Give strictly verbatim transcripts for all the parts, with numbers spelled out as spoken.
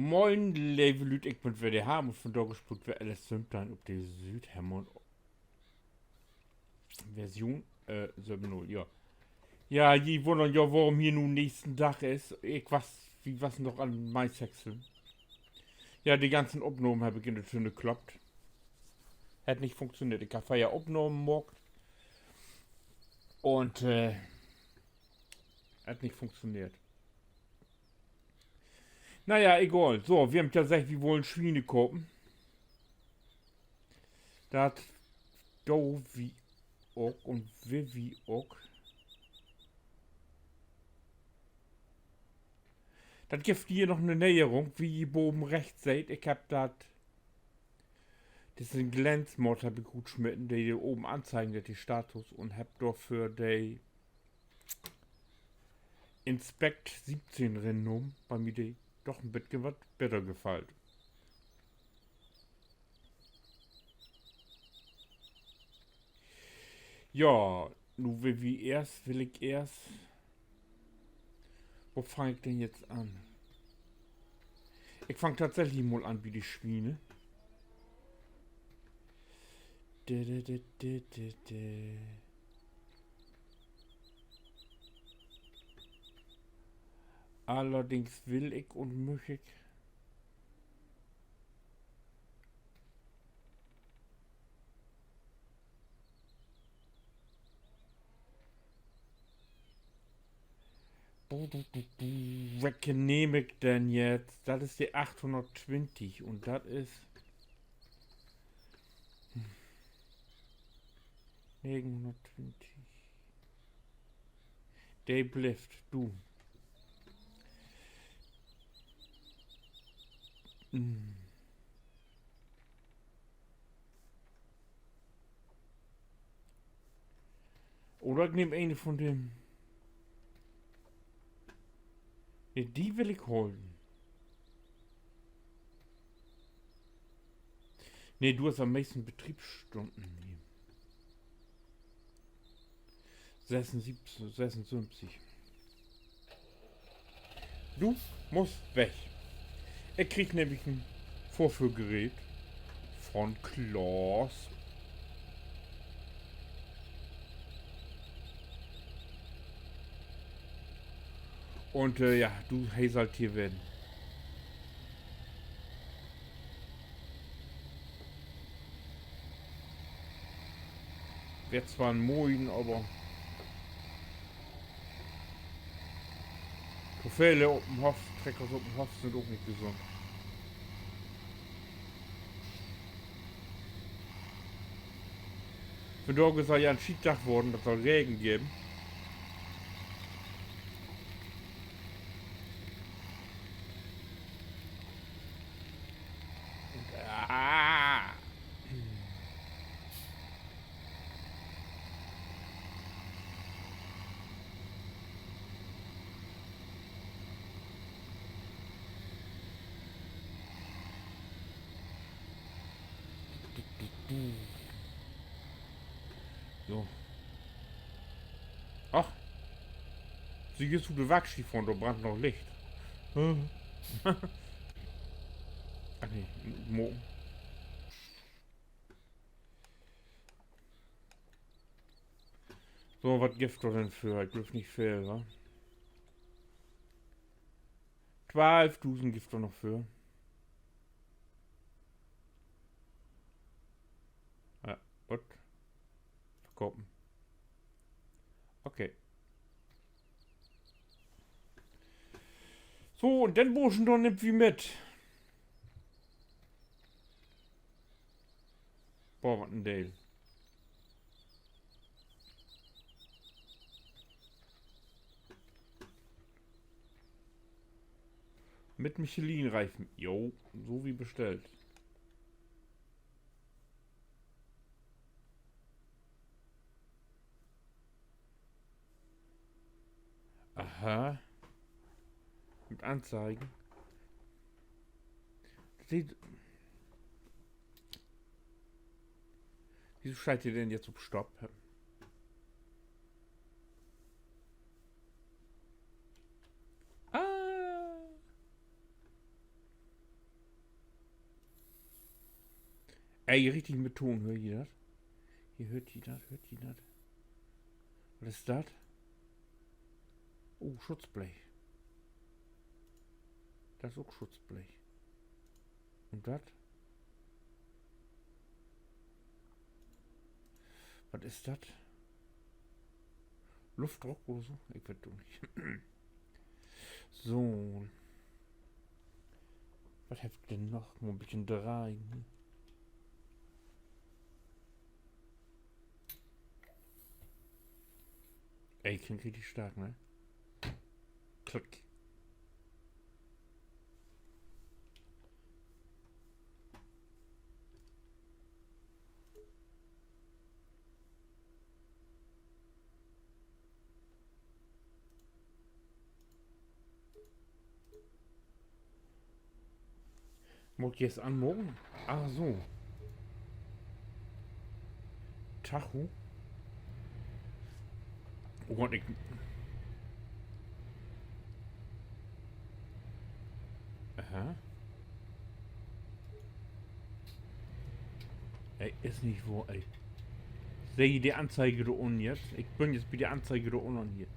Moin, leve Lüüd, ik bün weer de Harm un vundaag speelt wi Alice Simstein op de Südhemmer Version, äh, söven null, ja. Ja, ji wunnert jo, worüm hier nu nächsten Dag is. Ik was, wi wassen noch an Maishäckseln. Ja, de ganzen Opnahmen heff ik in de Tünn kloppt. Hett nich funktioneert. Ik heff veer Opnahmen maakt. Un, äh, hett nich funktioneert. Na ja, egal. So, wi hebbt ja seggt, wi wullen Swiene kopen. Dat doot wi ok un will wi ok. Dat gifft hier noch 'ne Neerung, as ji boven rechts seht. Ik hebb dat, dissen Glänzmod hebb ik rutsmeten, de dor boven anteigen deit, de Status, un hebb dorför de Inspect siebzehn rinnahmen, wiel mi de doch en beten wat beter gefallt. Ja, nu will wi eerst, will ik eerst, wo fang ik denn jetzt an? Ik fang tatsächlich mal an bi de Swiene. Dä, dä, dä, dä, dä, dä. Allerdings will ik un müch ik Welke nehm ik denn jetzt? Dat is de achthunnerttwintig un dat is negenhunnerttwintig. De blifft, du. Hm. Oder ik nehm een von de, nee, de will ik holen. Nee, du hest an'n meesten Betriebsstunnen. Sössunsiebzig, sössunsöventig. Du musst weg. Ik krieg nämlich en Vorführgerät von Klaas. Un, äh, ja, du, he sall hier ween. Weer zwar en moien, aver to vele op den Hoff, Treckers op den Hoff sünd ok nich gesund. Vundaag is dat ja en Schietdag worrn, dat sall Regen geven. Un, ah. So. Ach. Sühst du de Wackschie vun, dor brennt noch Licht. Ach nee, mo-, So, wat gifft dor denn för? Ik glööv nich veel, wa? Twölfdusend gifft dor noch för. Ja, goot. Verkopen. Okay. So, un den Burschen, den nimmt wi mit. Boah, wat en Deel. Mit Michelin-Reifen. Jo, so wie bestellt. Aha. Mit Anzeigen. Dat sieht, wieso scheiht de denn jetzt op Stopp? Ah. Ey, richtig mit Toon, höört ji dat? Hier, höört ji dat, höört ji dat? Wat is dat? Oh, Schutzblech. Dat is ok Schutzblech. Un dat? Wat is dat? Luftdruck oder so? Ik weet 't ok nich. So. Wat heff ik denn noch? Mal en beten dreihen. Ey, klingt richtig stark, ne? Klick. Mutt ik eerst anmaken? Ach so. Tacho. Oh Gott, ik. Aha. Ey, is nich wohr, ey. Seh ji de Anzeige dor unnen jetzt? Ik bün jetzt bi de Anzeige dor unnen hier.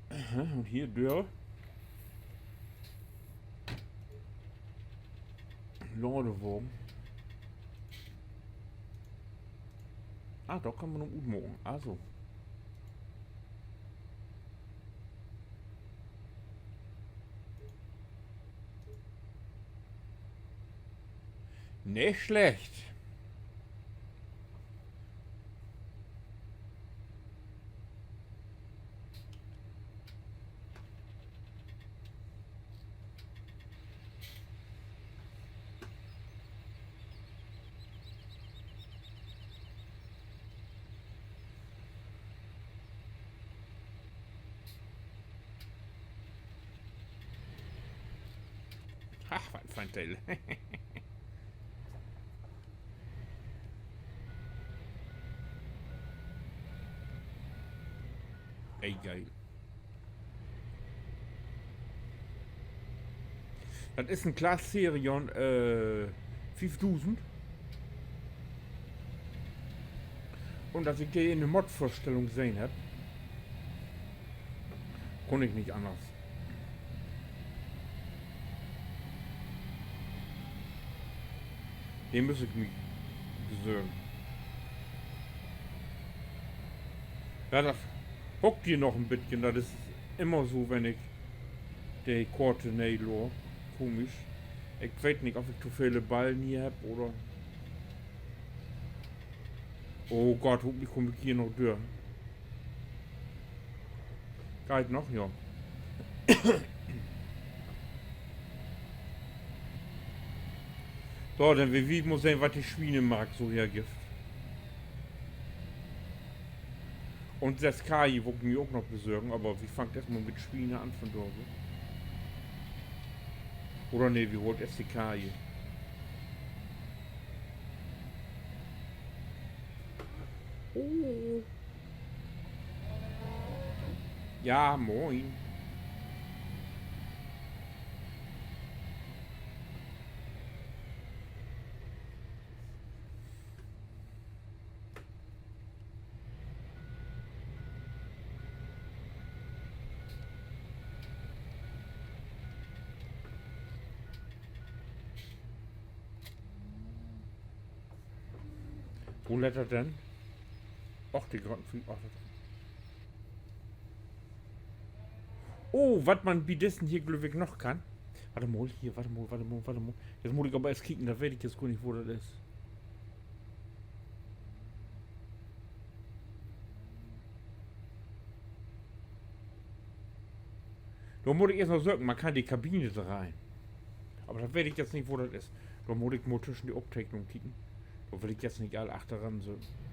Aha, un hier Döör. Ladewagen. Ah, dor kann man em utmaken. Also. Nich slecht. Ach, wat en fein Deel. Ey, geil. Dat is en Claas Sirion, äh, fiefdusend. Un as ik de in de Mod-Vörstellung sehn hebb, kunn ik nich anners. De müss ik mi besörgen. Ja, dat huckt hier noch en beten. Dat is immer so, wenn ik de Koort nee laad. Komisch. Ik weet nich, of ik to vele Ballen hier hebb oder. Oh Gott, hopentlich kumm ik hier noch dör. Geiht noch, ja. So, denn will wi mal sehn, wat de Swienenmarkt so hergifft. Un söss K I wull ik mi ok noch besörgen, aver wi fangt eerst mal mit Swiene an vundaag. Oder nee, wi haalt eerst de K I. Oh. Ja, moin. Wo lett dat denn? Och, de Grottenfried, ach, dat. Oh, wat man bi dissen hier, glööv ik, noch kann. Wart mal, hier, wart mal, wart mal, wart mal. Nu mutt ik aver eerst kieken, dat weet ik nu gor nich, wo dat is. Dor mutt ik eerst noch söken, man kann de Kabine dreihn. Aver dat weet ik nu nich, wo dat is. Dor mutt ik mal twüschen de Opteknung kieken. Dor will ik nu nich all achteran söten.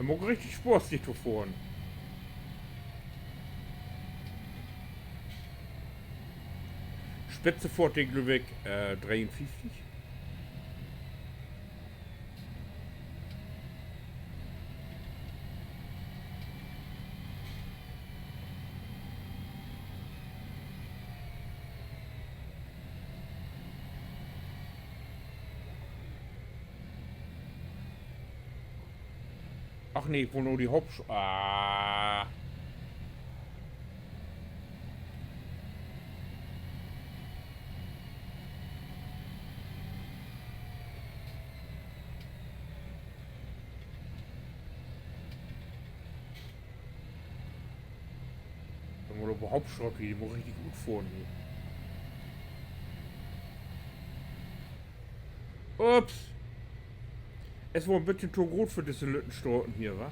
Maakt richtig Spaaß, hier to fohren. Spitze fohrt de, glööv ik, äh, dreeunfieftig. Ach nee, ik wull nu de Hauptsch-, ah. Denn mal op de Hauptstraat, de mutt richtig goot fohren hier. Ups. Is woll en beten to groot för disse lütten Straten hier, wa?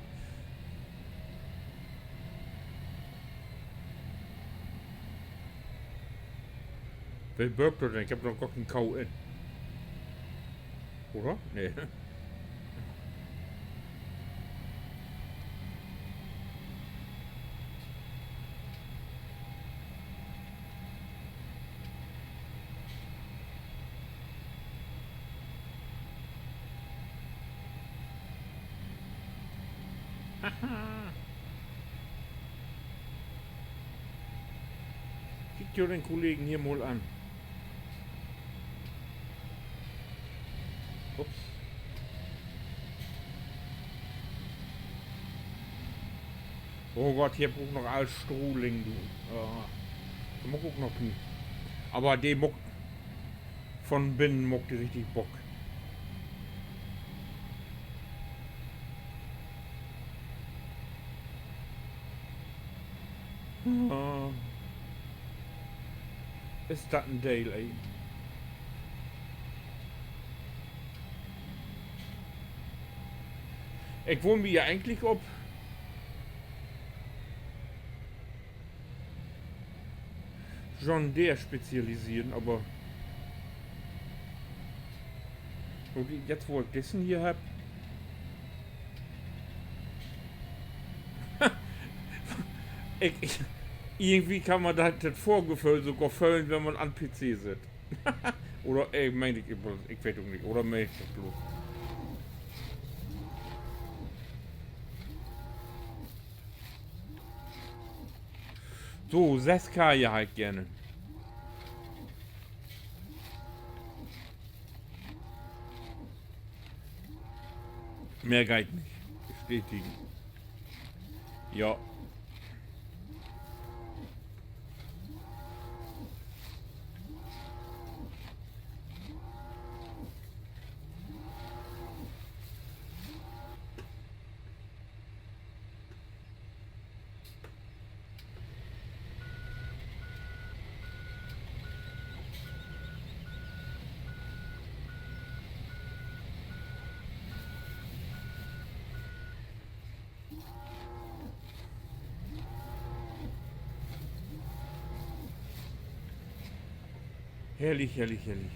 Well bölkt dat denn? Ik heff noch gor keen Koh in. Oder? Nee. Kiek jo den Kollegen hier mal an. Ups. Oh Gott, hier bruukt noch all Stroh liggen, du. Äh, de maakt ok noch Pien. Aver de maakt, von binnen maakt de richtig Bock. Ah. Is dat en Deel, ey. Ik wull mi ja egentlich op John Deere spezialiseren, aver nu, jetzt, wo ik dissen hier hebb, ik, ik, irgendwie kann man dat, dat Fohrgeföhl sogor föhlen, wenn man an P C sitt. Oder, ey, meen ik, ik weet ok nich. Oder meen ik dat bloot? So, söss K harr ik geern. Mehr geiht nich. Bestätigen. Ja. Herrlich, herrlich, herrlich.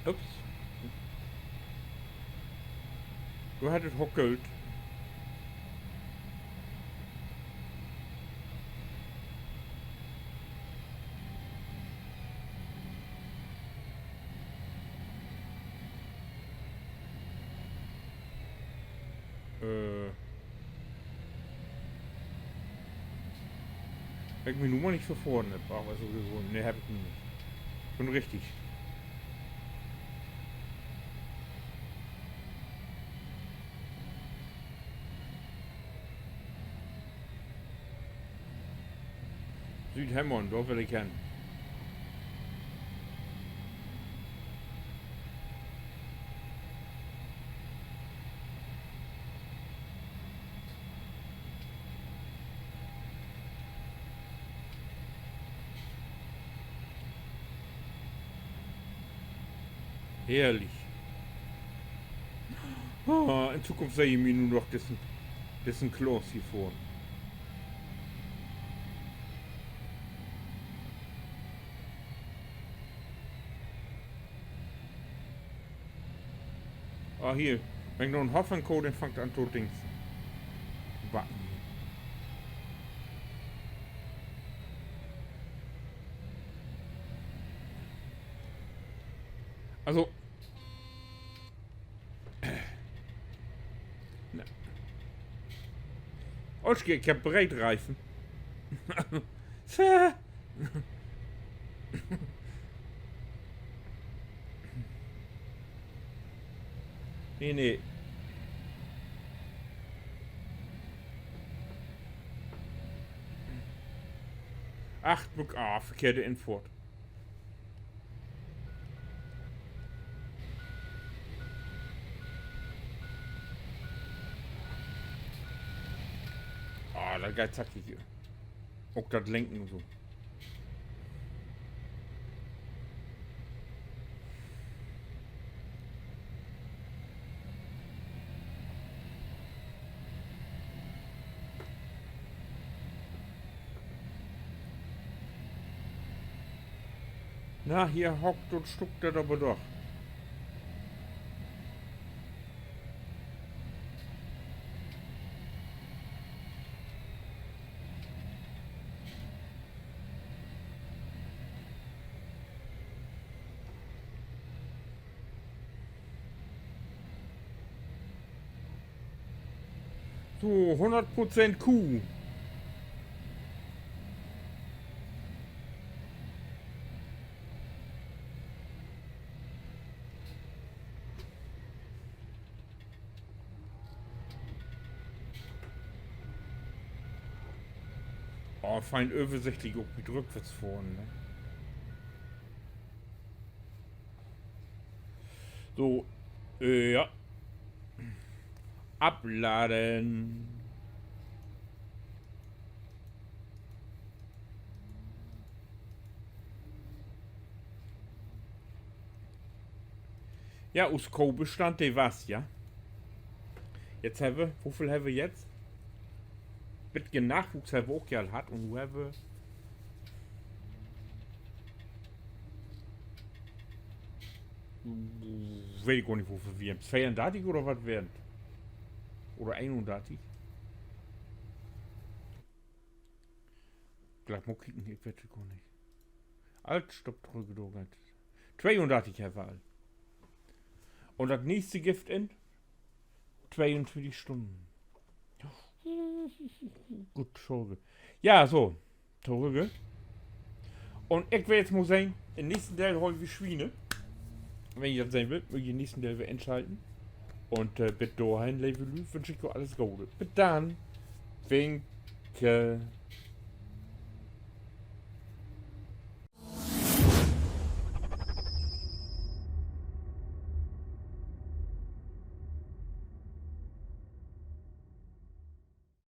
Ups. Dor hett dat huckelt. Äh. Heff ik mi nu mal nich verfohren hebb, aver sowieso, nee, heff ik mi nich. Bün richtig. Südhemmern, dor will ik hen. Herrlich. Ah, in Zukunft seh ik mi nu noch dissen, dissen Klaas hier fohren. Ah, hier. Wenn ik noch en Hoff hen, denn fangt an to dingsen. Wacken. Also. Na. Oschke, ik heff Breetreifen. Nee, nee. Ach, mutt, ah, verkehrte Infohrt. Ah, dat geiht zackig hier. Ok dat Lenken un so. Na, hier hockt un stuckt dat aver doch. So, hunnert Prozent Kuh. Oh, fein översichtlich ok mit rückwärts fohren, ne? So, äh, ja. Afladen. Ja, us Kohbestand, de was, ja. Jetzt hebbt wi, woveel hebbt wi jetzt? Bietje Nachwuchs hebbt wi ok ja al hatt un nu hebbt wi, weet ik gor nich, woveel wi hebbt. Tweeundartig oder wat weern 't? Oder eenundartig? Glatt mal kieken, ik weet dat gor nich. Alt, stopp, trügge, dor geiht. Tweeundartig hebbt wi al. Un dat nächste gifft in tweeuntwintig Stunnen. Goot, sorge. Ja, so. Torügge. Un ik will jetzt mal seggen, in'n nächsten Deel hool wi Swiene. Wenn ji dat sehn wüllt, mööt ji in'n nächsten Deel weer inschalten. Un, äh, bit dorhen, leve Lüüd, wünsch ik jo allens Gode. Bit dann. Winke.